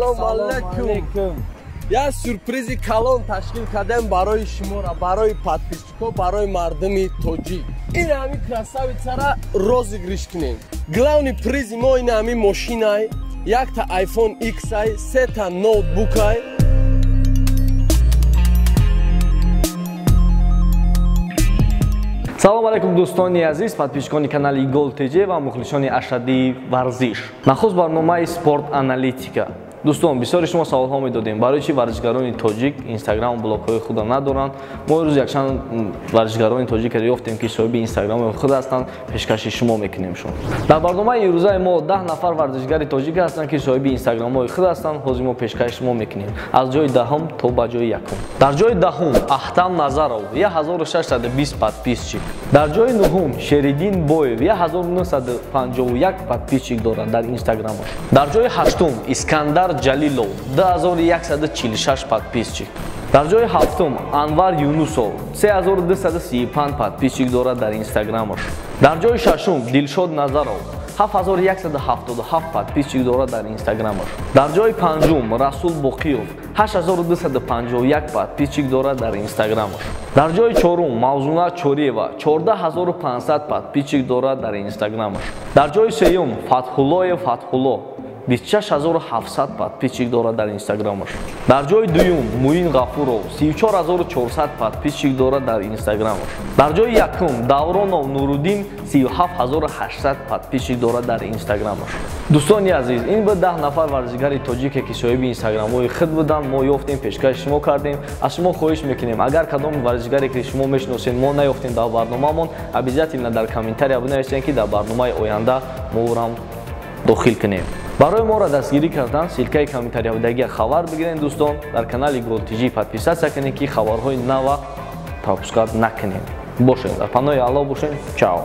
Салом алейкум. Я сюрпризи калон ташкил кардем барои шуморо, барои подписчикҳо, барои мардуми тоҷик. Ин ҳами красавицара розыгрыш кунем. Главный призи мо ин ҳами мошинай, якта iPhone X-ай, сета ноутбукай. Салом алейкум, дӯстони азиз, подписчикони канали Гол ТЖ ва мухлисони ашаддии варзиш. Нахуст барномаи спорт аналитика. Дӯстон, бисёри шумо саволҳо медодем, барои чӣ варзишгарони тоҷик инстаграм блогҳои худро надоранд. Мо имрӯз якчанд варзишгарони тоҷикро ёфтем, ки соҳиби инстаграми худ ҳастанд, пешкаши шумо мекунемшон. Дар барномаи имрӯзаи мо 10 нафар варзишгари тоҷик ҳастанд, ки соҳиби инстаграмҳои худ ҳастанд. Ҳозир мо пешкаши шумо мекунем аз ҷои даҳум то ба ҷои якум. Дар ҷои даҳум Аҳтам Назаров, 1620 подписчик. Дар ҷои нуҳум Шериддин Боев, 1951 подписчик дорад дар инстаграмаш. Дар ҷои ҳаштум Искандар Ҷалилов, 2146 подписчик. Дар ҷои ҳафтум Анвар Юнусов, 3235 подписчик дорад дар инстаграмаш. Дар ҷои шашум Дилшод Назаров, 7177 подписчик дорад дар инстаграмаш. Дар ҷои панҷум Расул Боқиёв, 8251 подписчик дорад дар инстаграмаш. Дар ҷои чорум Мавзуна Чориева, 14500 подписчик дорад дар инстаграмаш. Дар ҷои сеюм Фатҳуллоев Фатҳулло, 26700 подписчик дорад дар инстаграмаш. Дар ҷои дуюм Муин Ғафуров, 34400 подписчик дорад дар инстаграмаш. Дар ҷои якум Давронов Нуруддин, 37800 подписчик дорад дар инстаграмаш. Дӯстони азиз, ин буд 10 нафар варзишгари тоҷике, ки соҳиби инстаграмҳои худ буданд. Мо ёфтем, пешкаши шумо кардем. Аз шумо хоҳиш мекунем, агар кадом варзишгаре ки шумо мешиносед, мо наёфтем дар барномаамон, обязательно дар комментария бинависед, ки дар барномаи оянда мо ӯрам дохил кунем. Барои моро дастгирӣ кардан ссылкаи комментариябудагия хабар бигиред, дӯстон. Дар канали Гол ТЖ подписаться кунед, ки хабарҳои нава пропускать накунед. Бошед дар паноҳи Аллоҳ, бошед. Чао.